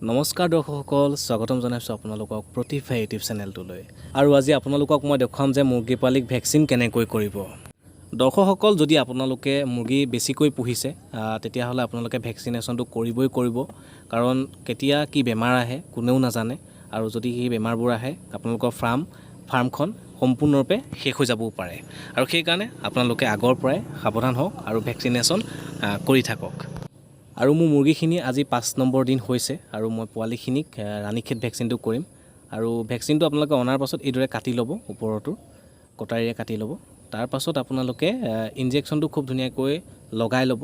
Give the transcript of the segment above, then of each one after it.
নমস্কাৰ দৰ্শকসকল, স্বাগতম জনাইছোঁ আপোনালোকক প্ৰতিভা ইউটিউব চেনেলটোলৈ। আৰু আজি আপোনালোকক মই দেখুৱাম যে মুৰ্গী পোৱালিক ভেকচিন কেনেকৈ কৰিব। দৰ্শকসকল, যদি আপোনালোকে মুৰ্গী বেছিকৈ পুহিছে, তেতিয়াহ'লে আপোনালোকে ভেকচিনেশ্যনটো কৰিবই কৰিব। কাৰণ কেতিয়া কি বেমাৰ আহে কোনেও নাজানে আৰু যদি সেই বেমাৰবোৰ আহে, আপোনালোকৰ ফাৰ্মখন সম্পূৰ্ণৰূপে শেষ হৈ যাবও পাৰে। আৰু সেইকাৰণে আপোনালোকে আগৰ পৰাই সাৱধান হওক আৰু ভেকচিনেশ্যন কৰি থাকক। আৰু মোৰ মুৰ্গীখিনি আজি 5 নম্বৰ দিন হৈছে আৰু মই পোৱালিখিনিক ৰাণীখেত ভেকচিনটো কৰিম। আৰু ভেকচিনটো আপোনালোকে অনাৰ পাছত এইদৰে কাটি ল'ব, ওপৰতো কটাৰীৰে কাটি ল'ব। তাৰপাছত আপোনালোকে ইনজেকশ্যনটো খুব ধুনীয়াকৈ লগাই ল'ব।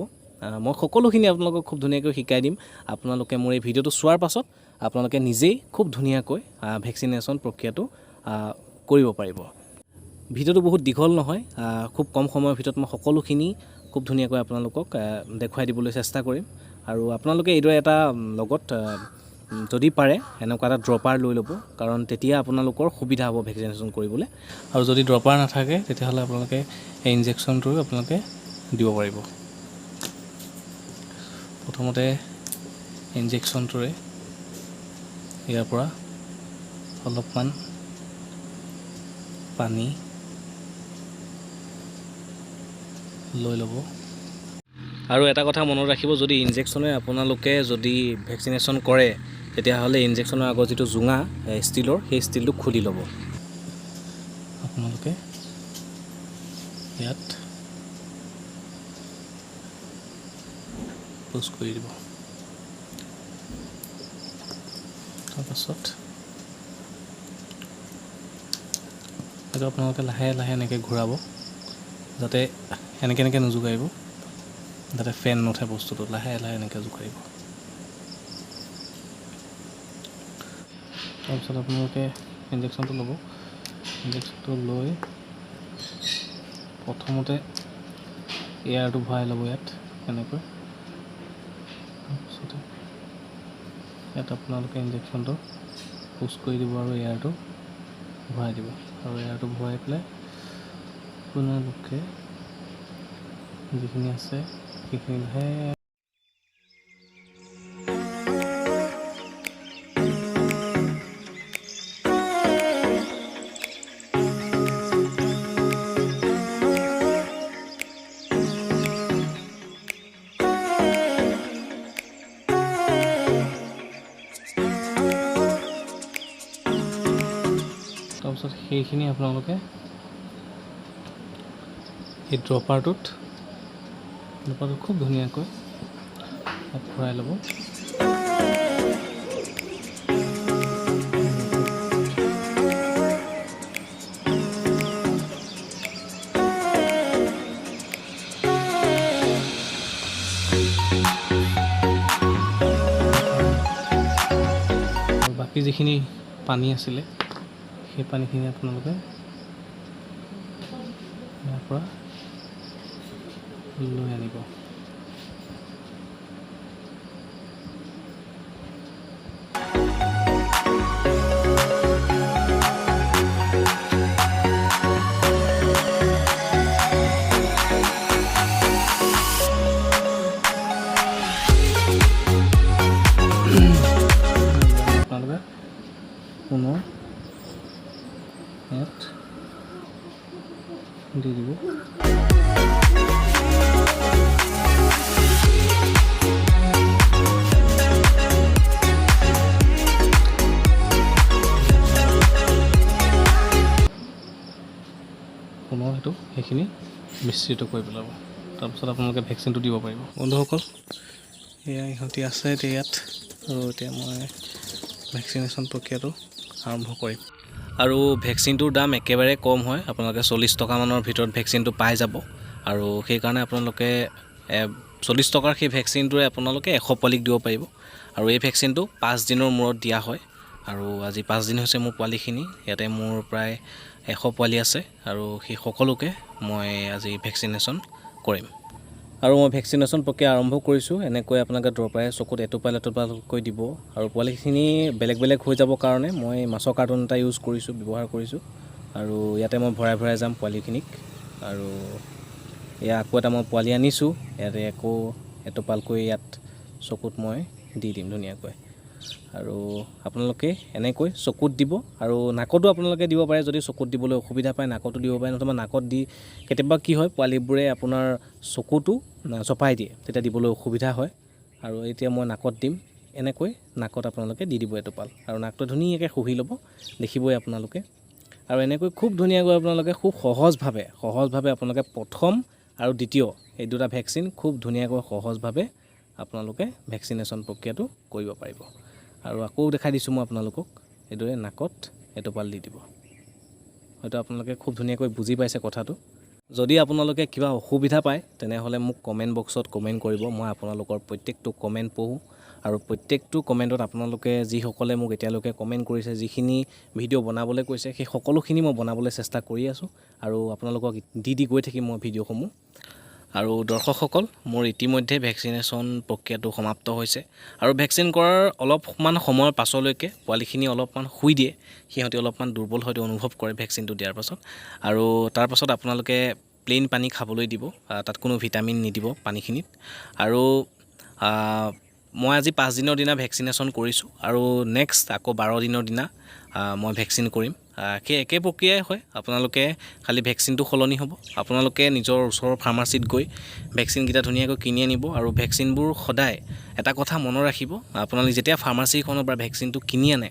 মই সকলোখিনি আপোনালোকক খুব ধুনীয়াকৈ শিকাই দিম। আপোনালোকে মোৰ এই ভিডিঅ'টো চোৱাৰ পাছত আপোনালোকে নিজেই খুব ধুনীয়াকৈ ভেকচিনেশ্যন প্ৰক্ৰিয়াটো কৰিব পাৰিব। ভিডিঅ'টো বহুত দীঘল নহয়, খুব কম সময়ৰ ভিতৰত মই সকলোখিনি খুব ধুনীয়াকৈ আপোনালোকক দেখুৱাই দিবলৈ চেষ্টা কৰিম। আৰু আপোনালোকে এইদৰে এটা লগত যদি পাৰে এনেকুৱা এটা ড্ৰপাৰ লৈ ল'ব, কাৰণ তেতিয়া আপোনালোকৰ সুবিধা হ'ব ভেকচিনেশ্যন কৰিবলৈ। আৰু যদি ড্ৰপাৰ নাথাকে, তেতিয়াহ'লে আপোনালোকে এই ইনজেকশ্যনটো আপোনালোকে দিব পাৰিব। প্ৰথমতে ইনজেকশ্যনটোৰে ইয়াৰ পৰা অলপমান পানী লৈ ল'ব। আৰু এটা কথা মনত ৰাখিব, যদি ইনজেকশ্যনে আপোনালোকে যদি ভেকচিনেশ্যন কৰে, তেতিয়াহ'লে ইনজেকশ্যনৰ আগত যিটো জোঙা ষ্টীলৰ, সেই ষ্টীলটো খুলি ল'ব। আপোনালোকে ইয়াত পুছ কৰি দিব। তাৰপাছত এইটো আপোনালোকে লাহে লাহে এনেকৈ ঘূৰাব, যাতে এনেকৈ এনেকৈ নোজোকাৰিব, যাতে ফেন নুঠে বস্তুটো। লাহে লাহে এনেকৈ জোকাৰিব। তাৰপিছত আপোনালোকে ইনজেকশ্যনটো ল'ব। ইনজেকশ্যনটো লৈ প্ৰথমতে এয়াৰটো ভৰাই ল'ব ইয়াত এনেকৈ। তাৰপিছতে ইয়াত আপোনালোকে ইনজেকশ্যনটো পুছ কৰি দিব আৰু এয়াৰটো ভৰাই দিব। আৰু এয়াৰটো ভৰাই পেলাই আপোনালোকে যিখিনি আছে সেইখিনি লাহে তাৰপিছত সেইখিনি আপোনালোকে এই ড্ৰপাৰটোত খুব ধুনীয়াকৈ ইয়াত ভৰাই ল'ব। আৰু বাকী যিখিনি পানী আছিলে, সেই পানীখিনি আপোনালোকে ইয়াৰ পৰা লৈ আনিব। আপোনালোকে পুনৰ ইয়াত দি দিব। পুনৰ সেইখিনি মিশ্ৰিত কৰি পেলাব। তাৰপিছত আপোনালোকে ভেকচিনটো দিব পাৰিব। বন্ধুসকল, এয়া ইহঁতি আছে এতিয়া ইয়াত। আৰু এতিয়া মই ভেকচিনেশ্যন প্ৰক্ৰিয়াটো আৰম্ভ কৰিম। আৰু ভেকচিনটোৰ দাম একেবাৰে কম হয়, আপোনালোকে 40 টকামানৰ ভিতৰত ভেকচিনটো পাই যাব। আৰু সেইকাৰণে আপোনালোকে 40 টকাৰ সেই ভেকচিনটোৰে আপোনালোকে 100 পোৱালিক দিব পাৰিব। আৰু এই ভেকচিনটো 5 দিনৰ মূৰত দিয়া হয়। আৰু আজি 5 দিন হৈছে মোৰ পোৱালিখিনি, ইয়াতে মোৰ প্ৰায় 100 পোৱালি আছে আৰু সেই সকলোকে মই আজি ভেকচিনেশ্যন কৰিম। আৰু মই ভেকচিনেশ্যন প্ৰক্ৰিয়া আৰম্ভ কৰিছোঁ। এনেকৈ আপোনালোকে ড্ৰপাৰে চকুত এটোপাল এটোপালকৈ দিব। আৰু পোৱালিখিনি বেলেগ বেলেগ হৈ যাবৰ কাৰণে মই মাছৰ কাৰ্টুন এটা ইউজ কৰিছোঁ, ব্যৱহাৰ কৰিছোঁ। আৰু ইয়াতে মই ভৰাই ভৰাই যাম পোৱালিখিনিক। আৰু এয়া আকৌ এটা মই পোৱালি আনিছোঁ, ইয়াতে আকৌ এটোপালকৈ ইয়াত চকুত মই দি দিম ধুনীয়াকৈ। আৰু আপোনালোকে এনেকৈ চকুত দিব আৰু নাকতো আপোনালোকে দিব পাৰে। যদি চকুত দিবলৈ অসুবিধা পায়, নাকতো দিব পাৰে। নতুবা নাকত দি কেতিয়াবা কি হয়, পোৱালিবোৰে আপোনাৰ চকুটো চপাই দিয়ে, তেতিয়া দিবলৈ অসুবিধা হয়। আৰু এতিয়া মই নাকত দিম। এনেকৈ নাকত আপোনালোকে দি দিব এটোপাল আৰু নাকটো ধুনীয়াকৈ শুহি ল'ব, দেখিবই আপোনালোকে। আৰু এনেকৈ খুব ধুনীয়াকৈ আপোনালোকে খুব সহজভাৱে আপোনালোকে প্ৰথম আৰু দ্বিতীয় এই দুটা ভেকচিন খুব ধুনীয়াকৈ সহজভাৱে আপোনালোকে ভেকচিনেশ্যন প্ৰক্ৰিয়াটো কৰিব পাৰিব। আৰু আকৌ দেখাই দিছোঁ মই আপোনালোকক, এইদৰে নাকত এটোপাল দি দিব। হয়তো আপোনালোকে খুব ধুনীয়াকৈ বুজি পাইছে কথাটো। যদি আপোনালোকে কিবা অসুবিধা পায়, তেনেহ'লে মোক কমেণ্ট বক্সত কমেণ্ট কৰিব। মই আপোনালোকৰ প্ৰত্যেকটো কমেণ্ট পঢ়োঁ আৰু প্ৰত্যেকটো কমেণ্টত আপোনালোকে যিসকলে মোক এতিয়ালৈকে কমেণ্ট কৰিছে, যিখিনি ভিডিঅ' বনাবলৈ কৈছে, সেই সকলোখিনি মই বনাবলৈ চেষ্টা কৰি আছোঁ আৰু আপোনালোকক দি দি গৈ থাকিম মই ভিডিঅ'সমূহ। আৰু দৰ্শকসকল, মোৰ ইতিমধ্যে ভেকচিনেশ্যন প্ৰক্ৰিয়াটো সমাপ্ত হৈছে আৰু ভেকচিন কৰাৰ অলপমান সময়ৰ পাছলৈকে পোৱালিখিনি অলপমান শুই দিয়ে। সিহঁতি অলপমান দুৰ্বল হয়তো অনুভৱ কৰে ভেকচিনটো দিয়াৰ পাছত। আৰু তাৰপাছত আপোনালোকে প্লেইন পানী খাবলৈ দিব, তাত কোনো ভিটামিন নিদিব পানীখিনিত। আৰু মই আজি 5 দিনৰ দিনা ভেকচিনেশ্যন কৰিছোঁ আৰু নেক্সট আকৌ 12 দিনৰ দিনা মই ভেকচিন কৰিম। সেই একে প্ৰক্ৰিয়াই হয়, আপোনালোকে খালি ভেকচিনটো সলনি হ'ব। আপোনালোকে নিজৰ ওচৰৰ ফাৰ্মাচীত গৈ ভেকচিনকেইটা ধুনীয়াকৈ কিনি আনিব। আৰু ভেকচিনবোৰ সদায় এটা কথা মনত ৰাখিব, আপোনালোকে যেতিয়া ফাৰ্মাচীখনৰ পৰা ভেকচিনটো কিনি আনে,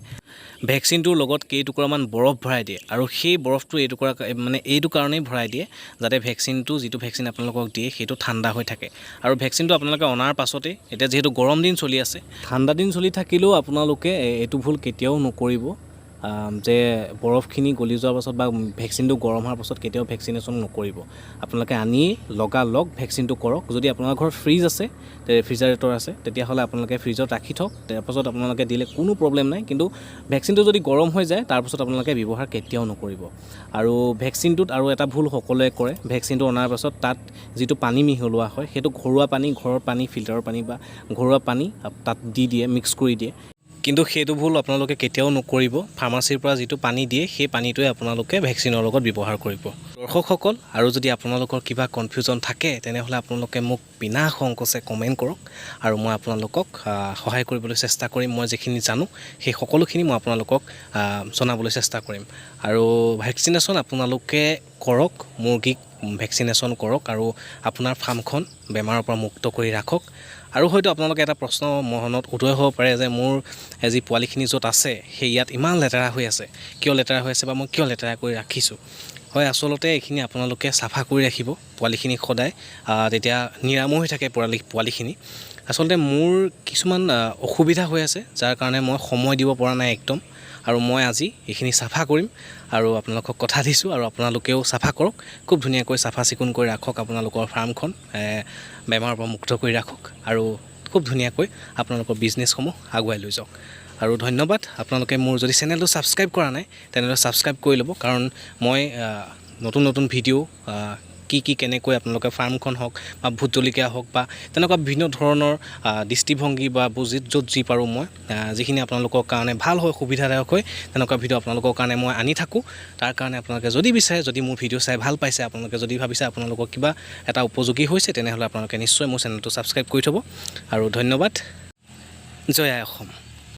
ভেকচিনটোৰ লগত কেইটুকুৰামান বৰফ ভৰাই দিয়ে। আৰু সেই বৰফটো এইটুকুৰা মানে এইটো কাৰণেই ভৰাই দিয়ে যাতে ভেকচিনটো, যিটো ভেকচিন আপোনালোকক দিয়ে, সেইটো ঠাণ্ডা হৈ থাকে। আৰু ভেকচিনটো আপোনালোকে অনাৰ পাছতেই, এতিয়া যিহেতু গৰম দিন চলি আছে, ঠাণ্ডা দিন চলি থাকিলেও আপোনালোকে এইটো ভুল কেতিয়াও নকৰিব যে বৰফখিনি গলি যোৱাৰ পাছত বা ভেকচিনটো গৰম হোৱাৰ পাছত কেতিয়াও ভেকচিনেশ্যন নকৰিব। আপোনালোকে আনিয়েই লগালগ ভেকচিনটো কৰক। যদি আপোনাৰ ঘৰত ফ্ৰিজ আছে, ৰেফ্ৰিজাৰেটৰ আছে, তেতিয়াহ'লে আপোনালোকে ফ্ৰিজত ৰাখি থওক, তাৰপাছত আপোনালোকে দিলে কোনো প্ৰব্লেম নাই। কিন্তু ভেকচিনটো যদি গৰম হৈ যায়, তাৰপাছত আপোনালোকে ব্যৱহাৰ কেতিয়াও নকৰিব। আৰু ভেকচিনটোত আৰু এটা ভুল সকলোৱে কৰে, ভেকচিনটো অনাৰ পাছত তাত যিটো পানী মিহলোৱা হয়, সেইটো ঘৰুৱা পানী, ঘৰৰ পানী, ফিল্টাৰৰ পানী বা ঘৰুৱা পানী তাত দি দিয়ে, মিক্স কৰি দিয়ে। কিন্তু সেইটো ভুল আপোনালোকে কেতিয়াও নকৰিব। ফাৰ্মাচীৰ পৰা যিটো পানী দিয়ে, সেই পানীটোৱে আপোনালোকে ভেকচিনৰ লগত ব্যৱহাৰ কৰিব। দৰ্শকসকল, আৰু যদি আপোনালোকৰ কিবা কনফিউজন থাকে, তেনেহ'লে আপোনালোকে মোক বিনা সংকোচে কমেণ্ট কৰক আৰু মই আপোনালোকক সহায় কৰিবলৈ চেষ্টা কৰিম। মই যিখিনি জানো, সেই সকলোখিনি মই আপোনালোকক জনাবলৈ চেষ্টা কৰিম। আৰু ভেকচিনেশ্যন আপোনালোকে কৰক, মুৰ্গীক ভেকচিনেশ্যন কৰক আৰু আপোনাৰ ফাৰ্মখন বেমাৰৰ পৰা মুক্ত কৰি ৰাখক। আৰু হয়তো আপোনালোকে এটা প্ৰশ্ন মনত উদয় হ'ব পাৰে যে মোৰ যি পোৱালিখিনি য'ত আছে, সেই ইয়াত ইমান লেতেৰা হৈ আছে, কিয় লেতেৰা হৈ আছে বা মই কিয় লেতেৰা কৰি ৰাখিছোঁ? হয়, আচলতে এইখিনি আপোনালোকে চাফা কৰি ৰাখিব পোৱালিখিনি সদায়, তেতিয়া নিৰাময় হৈ থাকে পোৱালিখিনি। আচলতে মোৰ কিছুমান অসুবিধা হৈ আছে, যাৰ কাৰণে মই সময় দিব পৰা নাই একদম। আৰু মই আজি এইখিনি চাফা কৰিম আৰু আপোনালোকক কথা দিছোঁ। আৰু আপোনালোকেও চাফা কৰক, খুব ধুনীয়াকৈ চাফা চিকুণ কৰি ৰাখক আপোনালোকৰ ফাৰ্মখন, বেমাৰৰ পৰা মুক্ত কৰি ৰাখক আৰু খুব ধুনীয়াকৈ আপোনালোকৰ বিজনেছসমূহ আগুৱাই লৈ যাওক। আৰু ধন্যবাদ। আপোনালোকে মোৰ যদি চেনেলটো ছাবস্ক্ৰাইব কৰা নাই, তেনেহ'লে ছাবস্ক্ৰাইব কৰি ল'ব, কাৰণ মই নতুন নতুন ভিডিঅ' কি কি কেনেকৈ আপোনালোকে ফাৰ্মখন হওক বা ভোট জলকীয়া হওক বা তেনেকুৱা বিভিন্ন ধৰণৰ দৃষ্টিভংগী বা বুজি য'ত যি পাৰোঁ মই, যিখিনি আপোনালোকৰ কাৰণে ভাল হয়, সুবিধাদায়ক হয়, তেনেকুৱা ভিডিঅ' আপোনালোকৰ কাৰণে মই আনি থাকোঁ। তাৰ কাৰণে আপোনালোকে যদি বিচাৰে, যদি মোৰ ভিডিঅ' চাই ভাল পাইছে, আপোনালোকে যদি ভাবিছে আপোনালোকৰ কিবা এটা উপযোগী হৈছে, তেনেহ'লে আপোনালোকে নিশ্চয় মোৰ চেনেলটো ছাবস্ক্ৰাইব কৰি থ'ব। আৰু ধন্যবাদ। জয় আই অসম।